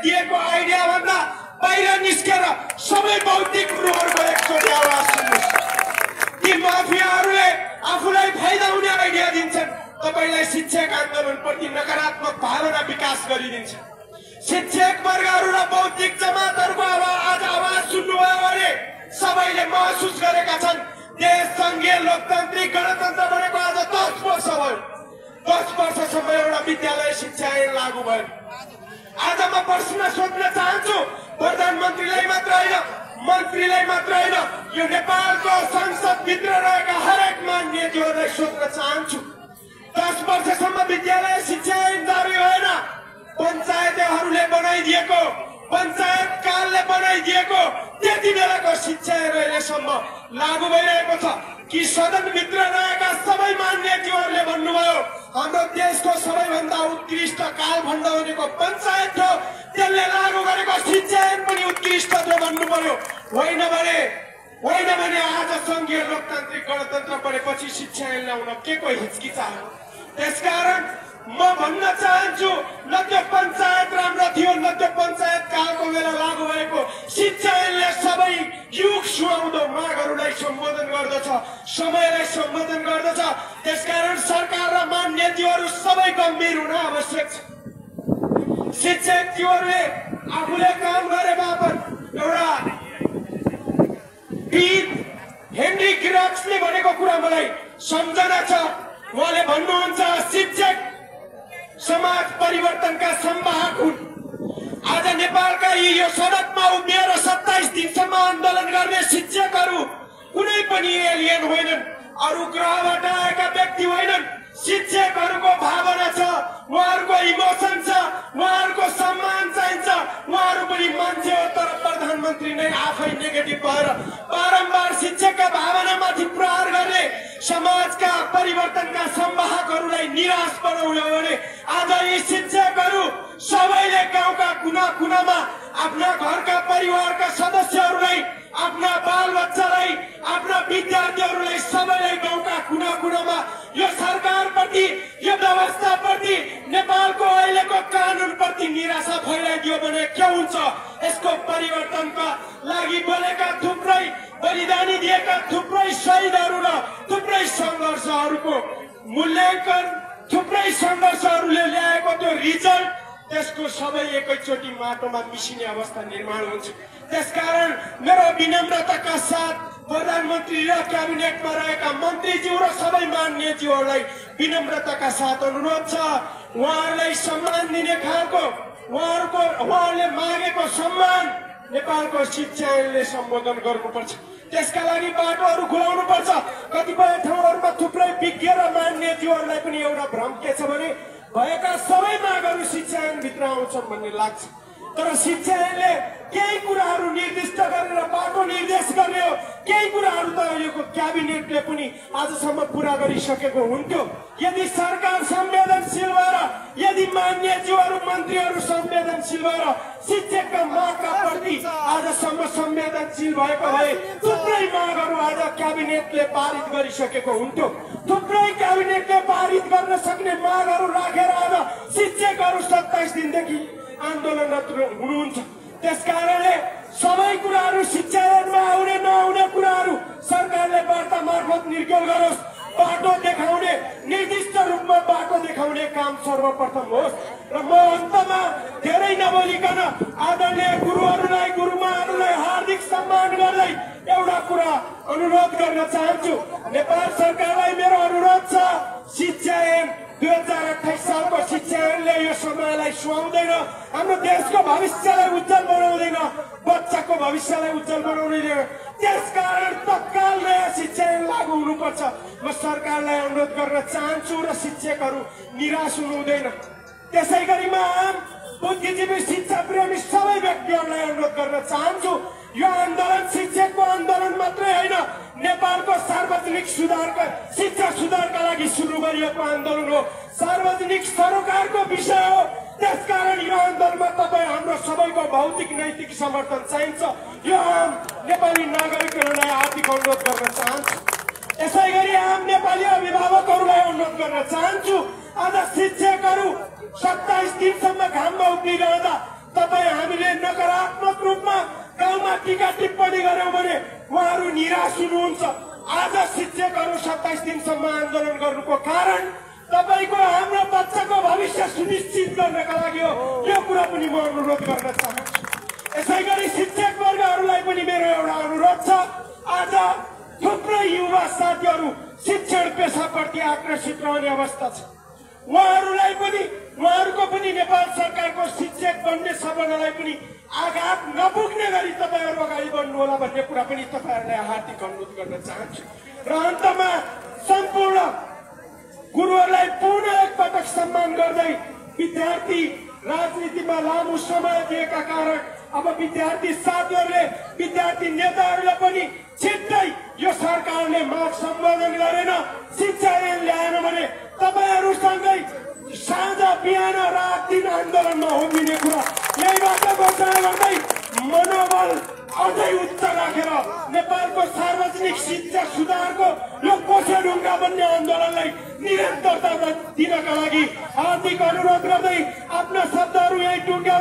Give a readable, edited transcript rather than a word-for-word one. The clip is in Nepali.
दिएको आइडिया भन्दा बाहिर निस्केर सबै बौद्धिक गुरुहरूको एकचोटि आवाज सुन्नुहोस्। ती माफियाहरूले आफूलाई फाइदा हुने आइडिया दिन्छन्, तपाईलाई शिक्षक आन्दोलनप्रति नकारात्मक भावना विकास गरिदिन्छ। शिक्षक वर्गहरू र बौद्धिक जमातहरूको आज आवाज सुन्नुभयो भने सबैले महसुस गरेका छन् देश संघीय लोकतान्त्रिक गणतन्त्र बनेको आज 10 वर्ष भयो। 10 वर्षसम्म एउटा विद्यालय शिक्षा ऐन लागू भयो। आज म प्रश्न सोध्न चाहन्छु, प्रधानमन्त्रीलाई मात्र होइन, मन्त्रीलाई मात्र होइन, यो नेपालको संसदभित्र रहेका हरेक मान्यहरूलाई सोध्न चाहन्छु। 10 वर्षसम्म विद्यालय शिक्षा ऐन जारी भएन। पञ्चायतहरूले बनाइदिएको, पञ्चायत कालले बनाइदिएको त्यति बेलाको शिक्षा ऐन अहिलेसम्म लागू भइरहेको छ कि सदनभित्र रहेका सबै मान्यहरूले भन्नुभयो हाम्रो देशको सबैभन्दा उत्कृष्ट कालखण्ड भनेको पञ्चायत हो, त्यसले लागू गरेको शिक्षा ऐन पनि उत्कृष्ट थियो भन्नु पर्यो। होइन भने आज संघीय लोकतान्त्रिक गणतन्त्र बनेपछि शिक्षा ऐन ल्याउन के को हिचकिचायो? त्यसकारण म भन्न चाहन्छु, न त्यो पञ्चायत राम्रो थियो, न त्यो पञ्चायत कालको बेला लागू भएको शिक्षा ऐनले सबै युग सुहाउँदो मागहरूलाई सम्बोधन गर्दछ, समयलाई सम्बोधन गर्दछ। त्यसकारण सरकार र मान्यहरू सबै गम्भीर हुन आवश्यक छ। शिक्षकहरूले आफूले काम गरे बापत एउटा विद हेनरी क्रक्सले भनेको कुरा मलाई सम्झना छ। उहाँले भन्नुहुन्छ शिक्षक समाज परिवर्तनका संवाहक हुन्। आज नेपालका यो सडकमा उभिएर 27 दिनसम्म आन्दोलन गर्ने शिक्षकहरू कुनै पनि एलियन होइनन्, अरू ग्रहबाट आएका व्यक्ति होइनन्। शिक्षकहरूको भावना छ, उहाँहरूको इमोसन छ, उहाँहरूको सम्मान चाहिन्छ। उहाँहरू पनि मान्छे हो, तर प्रधानमन्त्री नै आफै नेगेटिभ भएर बारम्बार शिक्षकका भावनामाथि प्रहार गर्ने समाजका परिवर्तनका संवाहकहरूलाई निराश बनाउनु भने आज यी शिक्षकहरू सबैले गाउँका कुना कुनामा आफ्ना घरका परिवारका सदस्यहरूलाई, आफ्ना बालबच्चालाई, आफ्ना विद्यार्थीहरूलाई सबैलाई गाउँका कुना कुनामा यो सरकारप्रति, यो व्यवस्थाप्रति, नेपालको अहिलेको कानुनप्रति निराशा फैलाइदियो भने के हुन्छ? यसको परिवर्तनका लागि बोलेका थुप्रै बलिदानी दिएका थुप्रै शहीदहरू र थुप्रै सङ्घर्षहरूको मूल्याङ्कन, थुप्रै सङ्घर्षहरूले ल्याएको त्यो रिजल्ट, त्यसको सबै एकैचोटि माटोमा मिसिने अवस्था निर्माण हुन्छ। त्यसकारण मेरो विनम्रताका साथ प्रधानमन्त्री र क्याबिनेटमा रहेका मन्त्रीज्यू र सबै मान्यज्यूहरूलाई विनम्रताका साथ अनुरोध छ, उहाँहरूलाई सम्मान दिने खालको उहाँहरूले मागेको सम्मान नेपालको शिक्षा ऐनले सम्बोधन गर्नुपर्छ। त्यसका लागि बाटोहरू खुलाउनु पर्छ। कतिपय ठाउँहरूमा थुप्रै विज्ञ र मान्यज्यूहरूलाई पनि एउटा भ्रम के छ भने भएका सबै मागहरू शिक्षा ऐनभित्र आउँछन् भन्ने लाग्छ, तर शिक्षा ऐनले केही कुराहरू निर्दिष्ट गरेर बाटो निर्देश गर्ने हो। केही कुराहरू त अहिलेको क्याबिनेटले पनि आजसम्म पूरा गरिसकेको हुन्थ्यो। यदि सरकार संवेदनशील भएर, यदि मान्यज्यूहरू मन्त्रीहरू संवेदनशील भएर शिक्षकका मागका प्रति आजसम्म संवेदनशील भएको भए थुप्रै मागहरू आज क्याबिनेटले पारित गरिसकेको हुन्थ्यो। थुप्रै क्याबिनेटले पारित गर्न सक्ने मागहरू राखेर आज शिक्षकहरू 27 दिनदेखि आन्दोलनरत हुनुहुन्छ। त्यसकारणले सबै कुराहरू शिक्षा ऐनमा आउने नआउने कुराहरू सरकारले वार्ता मार्फत निर्क्युल गरोस्। बाटो देखाउने, निर्दिष्ट रूपमा बाटो देखाउने काम सर्वप्रथम होस्। र म अन्तमा धेरै नबोलिकन आदरणीय गुरुहरूलाई, गुरुमाहरूलाई हार्दिक सम्मान गर्दै एउटा कुरा अनुरोध गर्न चाहन्छु। नेपाल सरकारलाई मेरो अनुरोध छ, शिक्षा ऐन 2028 सालको शिक्षा ऐनले यो समयलाई सुहाउँदैन, हाम्रो देशको भविष्यलाई उज्जवल बनाउँदैन, बच्चाको भविष्यलाई उज्जवल बनाउँदैन। त्यसकारण तत्काल नयाँ शिक्षा ऐन लागू हुनुपर्छ। म सरकारलाई अनुरोध गर्न चाहन्छु र शिक्षकहरू निराश हुनु हुँदैन। त्यसै गरी म आम बुद्धिजीवी शिक्षा प्रेमी सबै व्यक्तिहरूलाई अनुरोध गर्न चाहन्छु, यो आन्दोलन शिक्षकको आन्दोलन मात्रै होइन, नेपालको सार्वजनिक सुधारका, शिक्षा सुधारका लागि सुरु गरिएको आन्दोलन हो, सार्वजनिक सरोकारको विषय हो। त्यसकारण यो आन्दोलनमा तपाईँ हाम्रो सबैको भौतिक नैतिक समर्थन चाहिन्छ। यो आम नेपाली नागरिकहरूलाई हार्दिक अनुरोध गर्न चाहन्छु। यसै गरी आम नेपाली अभिभावकहरूलाई अनुरोध गर्न चाहन्छु, आज शिक्षकहरू 27 दिनसम्म घाममा उभिरहँदा तपाईँ टीका टिप्पणी गर्यौं भने उहाँहरू निराश हुनुहुन्छ। आज शिक्षकहरू 27 दिनसम्म आन्दोलन गर्नुको कारण तपाईको हाम्रो बच्चाको भविष्य सुनिश्चित गर्नका लागि हो। यो कुरा पनि म अनुरोध गर्न चाहन्छु। यसैगरी शिक्षक वर्गहरूलाई पनि मेरो एउटा अनुरोध छ। आज थुप्रै युवा साथीहरू शिक्षण पेशाप्रति आकर्षित रहने अवस्था छ। उहाँहरूको पनि नेपाल सरकारको शिक्षक बन्ने सपनालाई पनि आघात नपुग्ने गरी तपाईहरू अगाडि बढ्नु होला भन्ने कुरा पनि तपाईहरूलाई हार्दिक अनुरोध गर्न चाहन्छु। र अन्तमा सम्पूर्ण गुरुहरूलाई पुनः एकपटक सम्मान गर्दै विद्यार्थी राजनीतिमा लामो समय दिएका कारण अब विद्यार्थी साथीहरूले विद्यार्थी नेताहरूले पनि छिट्टै यो सरकारले माग सम्बोधन गरेन, शिक्षा ऐन ल्याएन भने तपाईहरूसँगै साँझ बिहान रात दिन आन्दोलनमा होमिने कुरा यहीबाट घोषणा गर्दै मनोबल अझै उच्च राखेर नेपालको सार्वजनिक शिक्षा सुधारको यो कोसेढुङ्गा बन्ने आन्दोलनलाई निरन्तरता दिनका लागि हार्दिक अनुरोध गर्दै आफ्ना शब्दहरू यही टुङ्ग्याउँदै